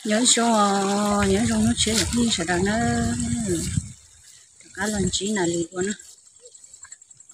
Nyob zoo, nyob zoo hnub tshiab cov phooj ywg sawv daws na. Rov qab los ntsib Nas Lis dua na.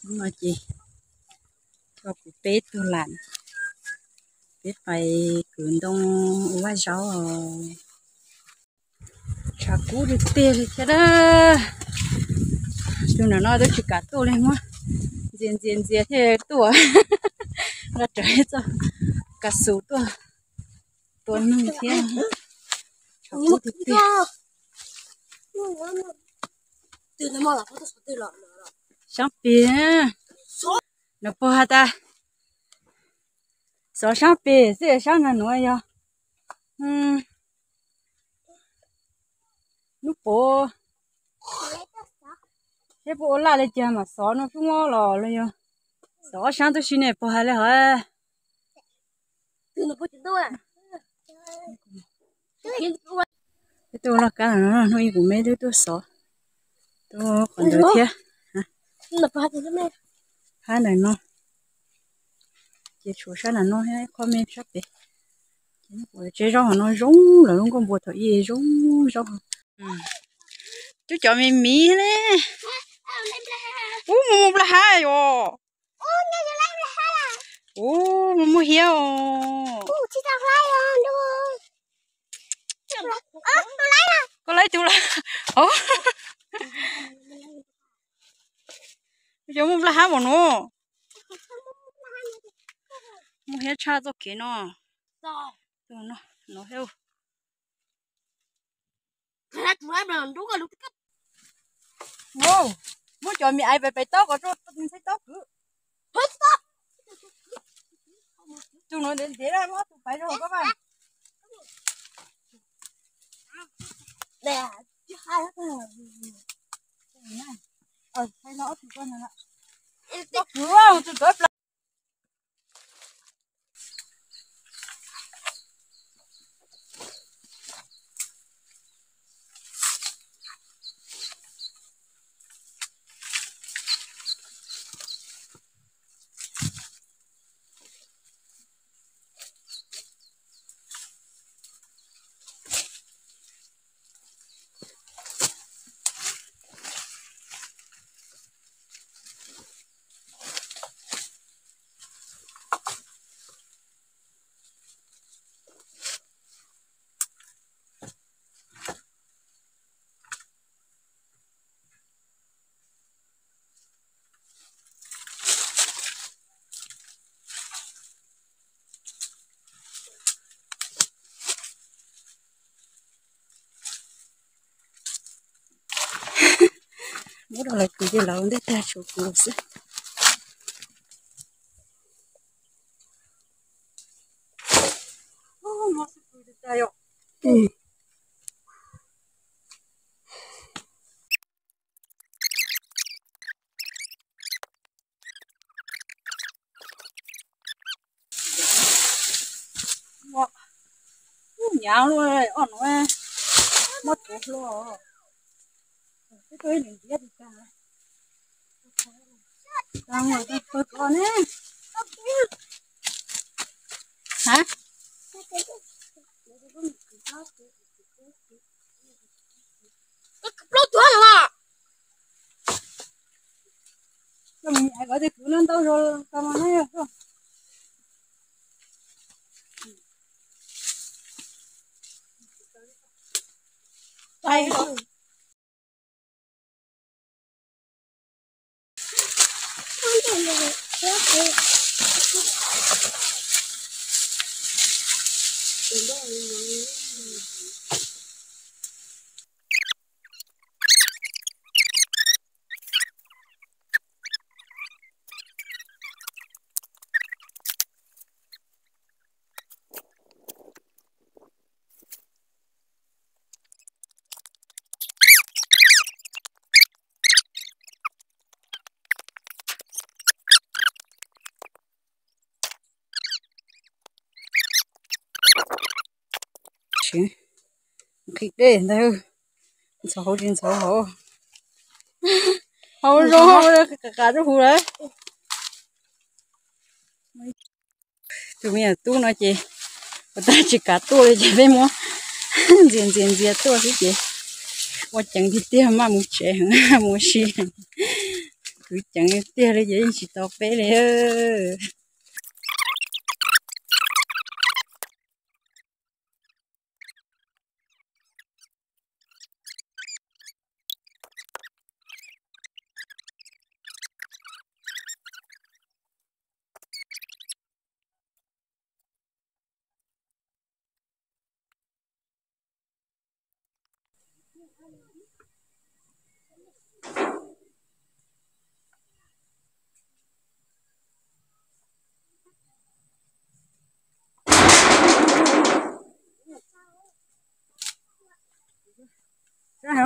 Hnub no ces tau kuv peb tug lam, peb pais kwv ntoo ua vaj zaub os. Tshav kub tiag tiag li thiab na. Tus nram no twb tsis kam tuaj li, muab ntxias ntxias ntxias thiaj tuaj. Nqa rawv txoj kav xus tuaj tua neeg thiab. Tshav kub tiag tiag. Xyoob pis, nws puag has tas xov xyoob pis xwb, xyoob no nuav yog hnub puv. Seb puab ua laj li cas mas xov no xub mob los los yog xov ob xyoob tub si ne puag has li hov. Peb tuaj laj kab no, hnub ib kuv me twb tuaj xov, tuaj qhov ntawd thiab. Phab ntawm no ces tshuav sab nram no thiab qhov me sab pem. Tsev zaub hov no zoo, lawv lub nkuaj npua thaum ub zoo zaub. Cov cov me miv ne. Ub, mus mus nplaj hab os. Ub, mus muaj hiab os. Koj laib tug lawm. Cov muaj nplaj hab mas no. Muaj hiab tshaj txoj kev no. Muab cov me aiv pais pais taub kom txhob taub kwv. Tus no ntev ntev muab tus pais rau koj mas. Taub kwv tus tawv plaws. Muab rau lawv kwv ces lawv ua ntej tag tshuav kuv xwb. Ub, nyav luaj, ob nuav mob tuav hlo. Peb tuaj ib leeg ntiav tsis tag. Tag mus tag pawg ko ne. Ha? Plaub tuav no. Koj mus hais kom tej kwv no ntau zog tau mas na yog. Nqhis dej ntag, ntxhov hauv tsis ntxhov hauv. Hauv zoo, qas qas rau huv lawm. Tus me nyuam tub no ces ua tag tsis kav tuaj li ces peb muab Ntxias ntxias ntxias tuaj xwb ces ua ceev tiag tiag, maj mus tsev heev, mus ua si. Kwv ceev tiag li ces yeej tsis tau peb li.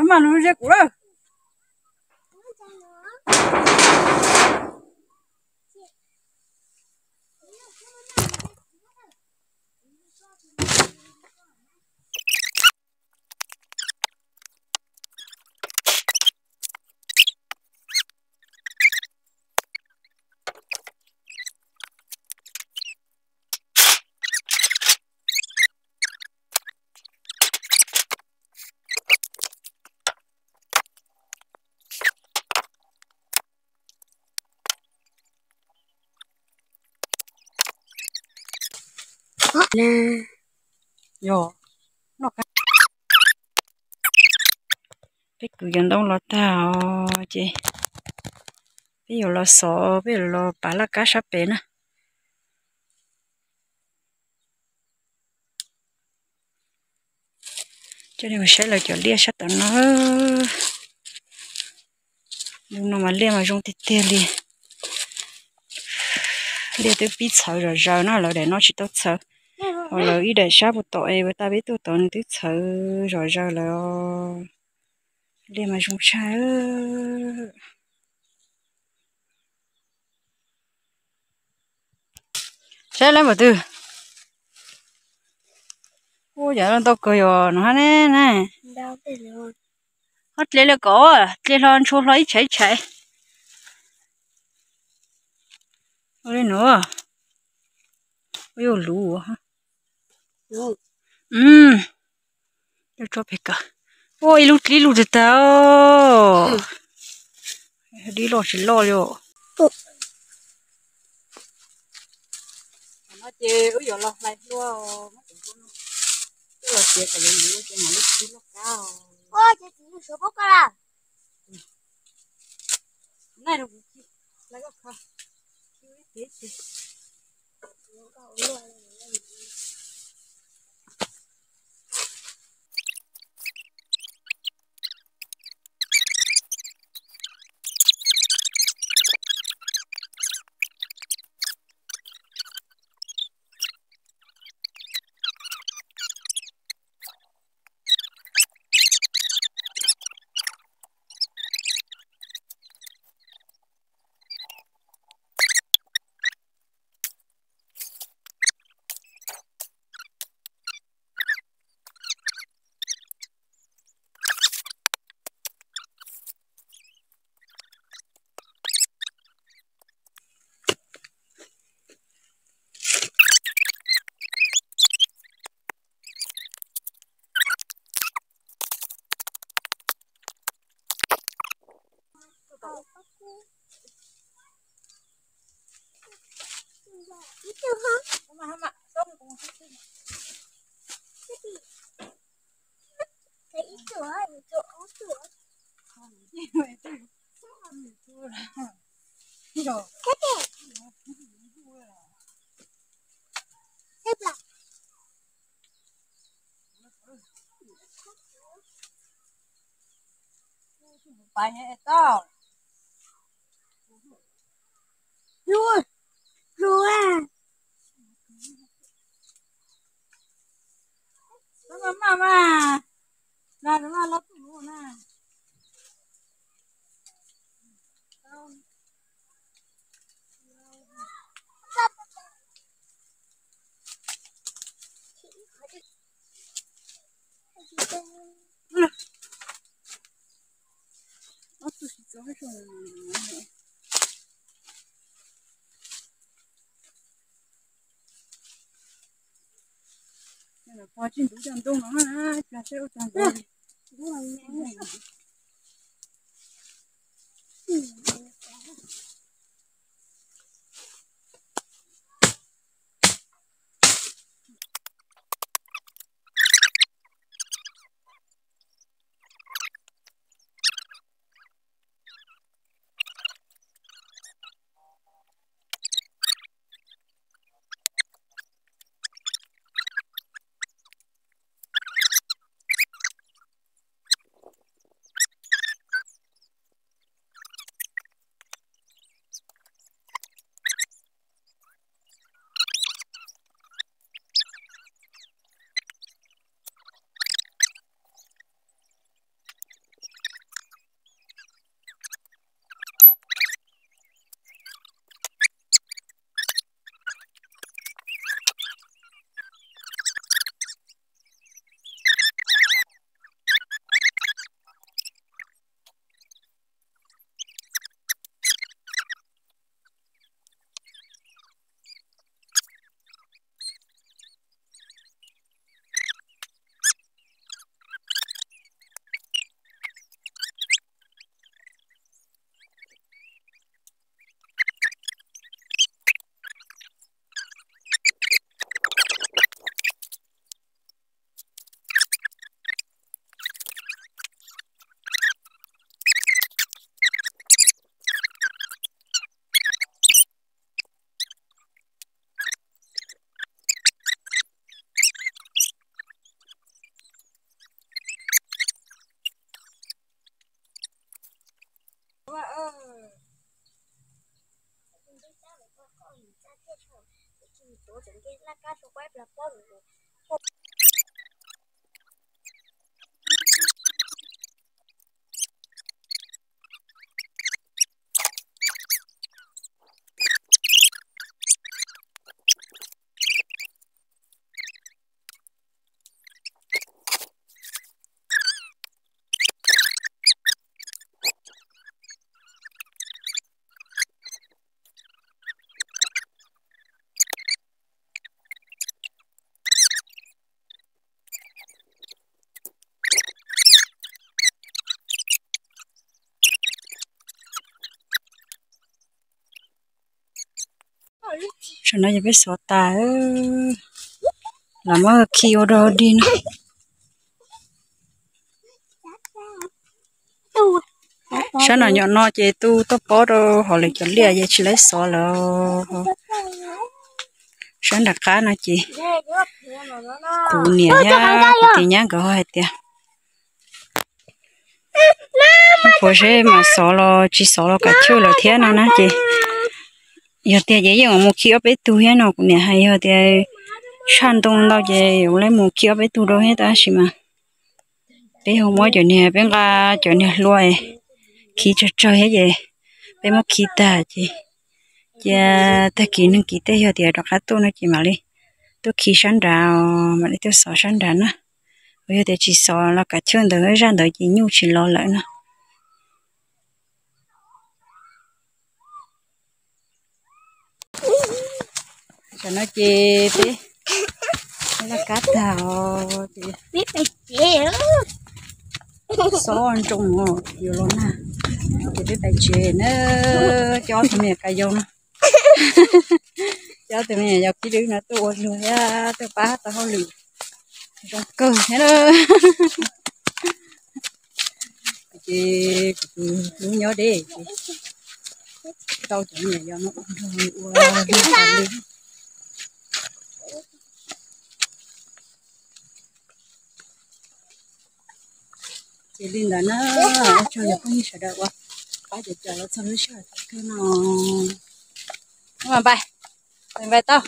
Mas lub ze kuv lawm. Peb kwv cov ntoo los tag os ces peb yuav los xov, peb yuav los pav laj kab sab pem na. Coj nej mus saib lawv cov liaj sab tom no. Hnub no mas liaj mas zoo tiag tiag li. Liaj twb pib txhawv zom zaws no, lawv daim no tsis tau txhawv. Ho lawv ib daim sab puag tom es uas tas peb tuaj tod nws twb txhawv zom zaws lawm. Liaj mas zoo tshaj. Saib lawv npaum twg. Ua cas ntau kawg yom no hab ne na. Ho dle li kom dle hlo ntshua hlo ib tshais ib tshais. Ua li no. Ua yuav luv. Ua ib lub dlib lug tag tag. Dib loj tsis loj li. Ces wb yuav los hlais hlua, coj los txiav kom lawv luv ces mam li kib loj kab. Pog tsis ntub cov ntoo no na, cog seb ua cas ntub. Saum no ces peb xov tas, los muab khi ua dog dig no. Sab nram nyom no ces tu toj pob rau hauv lawv cov liaj ces tsis laib xov lawm. Sab nram qab no ces kuv niam thiab kuv tis nyab nkawd ho hais tias, puas seb mas xov los tsis xov los kav chawj lawm thiab no na ces yog tiag ces yeej mus khi ob peb tug thiab no. Kuv niam hais yog tias tshaj ntoo ntau ces yuav mus khi ob peb tug rau thiab tab sis mas peb ho muab cov niag, peb nqa cov niag hlua khi tsawg tsawg thiab ces peb muab khi tag ces cia tag kis neeg kis tej yog tias rov qab tuaj no ces mam li tuaj khi sab nrad, mam li tuaj xov sab nrad na. Yog tias tsis xov los kav chawj ntawd zaj ntawd ces nyuj tsis los lawm no. Tam no ces peb laj kab tag ces xob nroo yuav los nag ces peb pais tsev na. Coj ob tug me nyuam ka yau no, coj ob tug me nyuam yau kib dwb no tuaj ua luag thiab tuaj pab tau hauj lwm zoo kawg thiab na. Ces kuv tus hlub nyob deb ces tau cov me nyuam yau no ua nrog ua luag tas li. Ces li ntawd na, ua tsaug yog phooj ywg sawv daws uas pab cov cov los txog lub sij hawm kawg no. Npaj, npaj tau.